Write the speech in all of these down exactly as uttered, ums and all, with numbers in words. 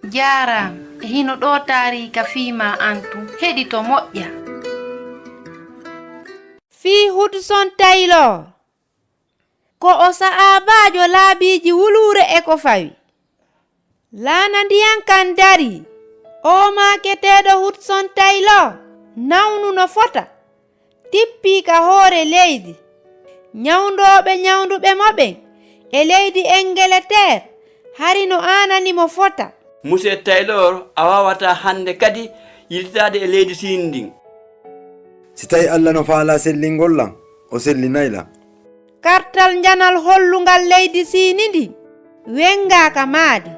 Jaaraama. E hino ɗoo taariika fii maa an tun. Heɗito moƴƴa. Fii Hudson Taylor. Ko o sahaabaajo laabiiji wuluure e ko fawi. Laana ndiyan kan darii. Oo maaketeeɗo Hudson Taylor nawnu no fota. Tippii ka hoore leydi. Ñawndooɓe ñawnduɓe mo ɓen e leydi Engeleteer hari no aanani mo fota. Monsieur Taylor, a waawataa hannde kadi yiltitaade e leydi Siin ndin. Si tawi Alla no faalaa sellingol lan, o sellinay lan. Kartal njanal hollungal leydi Siini ndin wenngaa ka maadi.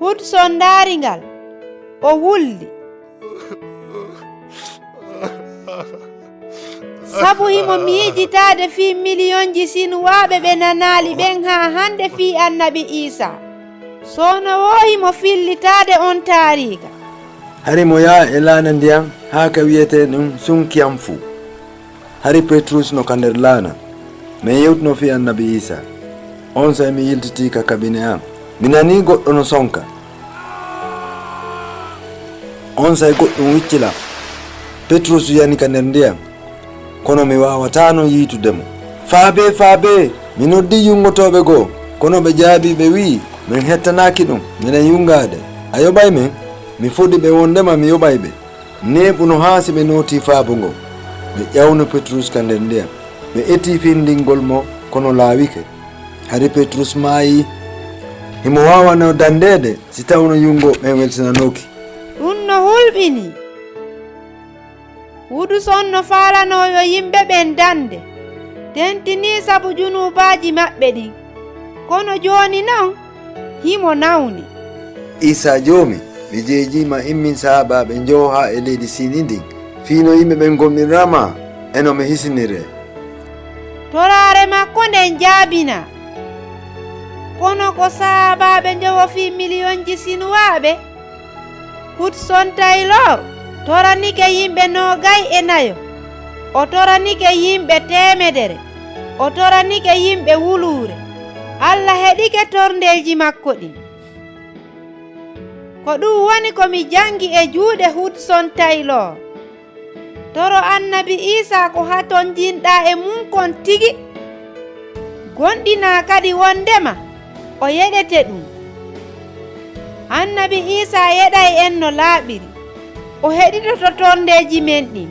Hudson ndaari ngal, o wulli. Sabu himo miijitaade fii miliyonji Sinuwaaɓe ɓe nanaali ɓen haa hannde fii Annabi Iisaa. Soono woo himo fillitaade on taariika. Hari mo yaha e laana ndiyan haa ka wi'etee ɗun Sunkiyanfu. Hari Petrus no ka nder laana. Men yewtuno fii Annabi Iisaa. Onsay mi yiltitii ka kabine an. Mi nanii goɗɗo no sonka. Onsay goɗɗun wicci lan. Petrus yani ka nder ndiyan. Kono mi waawataano yiitude mo. Faabee, faabee! Mi noddii yungotooɓe goo, kono ɓe jaabii ɓe wi'i, men hettanaaki ɗun, menen yungaade. A yoɓay men? Mi fodi ɓe wondema mi yoɓay ɓe. Neeɓu no haasi ɓe nootii faabo ngon. Ɓe ƴawni Petrus ka nder ndiyan. Ɓe etii findingol mo, kono laawike. Hari Petrus maayii. Himo waawanoo dandeede si tawno yungooɓe ɓen welsinanooki. Ɗun no hulɓinii. Hudson no faalanoo yo yimɓe ɓen dande, tentinii sabu junuubaaji maɓɓe ɗin. Kono jooni non, himo nawni. Iisaa Joomi, mi jeejii ma immin sahaabaaɓe njowo haa e leydi Siini ndin, fii no yimɓe ɓen gomɗinira ma e no mi hisiniree. Toraare makko nden jaabinaa. Kono ko sahaabaaɓe njowo fii miliyonji Sinuwaaɓe? Hudson Taylor toranike yimɓe noogay e nayo. O toranike yimɓe teemedere. O toranike yimɓe wuluure. Alla heɗike torndeeji makko ɗin. Ko ɗun woni ko mi jangi e juuɗe Hudson Taylor. Toro Annabi Iisaa ko hatonjinɗaa e mun kon tigi. Gomɗinaa kadi wondema o yeɗete ɗun. Annabi Iisaa yeɗay en no laaɓiri. O heɗitoto torndeeji men ɗin.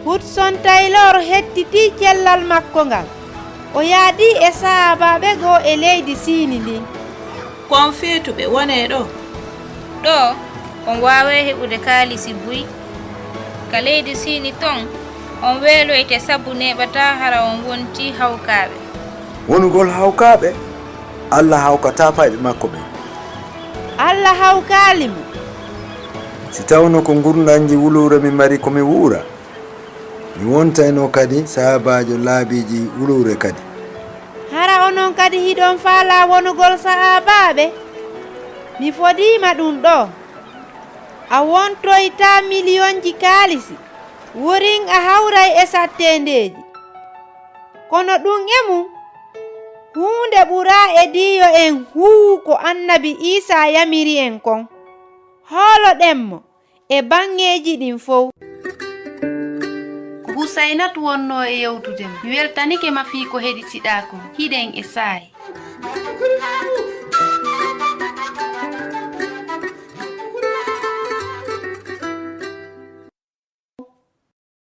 Hudson Taylor hettitii cellal makko ngal. O yaadii e sahaabaaɓe goo e leydi Siini ndin. Ko on feetuɓe, wonee ɗoo. Ɗoo, on waaway heɓude kaalisi buy. Ka leydi Siini ton, on weeloyte sabu neeɓataa hara on wontii hawkaaɓe. Wonugol hawkaaɓe? Alla hawkataa fayɓe makko ɓen. Alla hawkaali mo. Si tawno ko ngurndanji wuluure mi mari ko mi wuura, mi wontayno kadi sahaabaajo laabiiji wuluure kadi. Hara onon kadi hiɗon faalaa wonugol sahaabaaɓe? Mi fodiima ɗun ɗoo. A wontoytaa miliyonji kaalisi, wurin a hawray e satteendeeji. Kono ɗun e mun, huunde ɓuraa e diiyo en huuwu ko Annabi Iisaa yamiri en kon. Hooloɗen mo e baŋŋeeji ɗin fow. Ko Husaynatu wonnoo e yewtude ma. Mi weltanike ma fii ko heɗitiɗaa kon. Hiɗen e saa'i.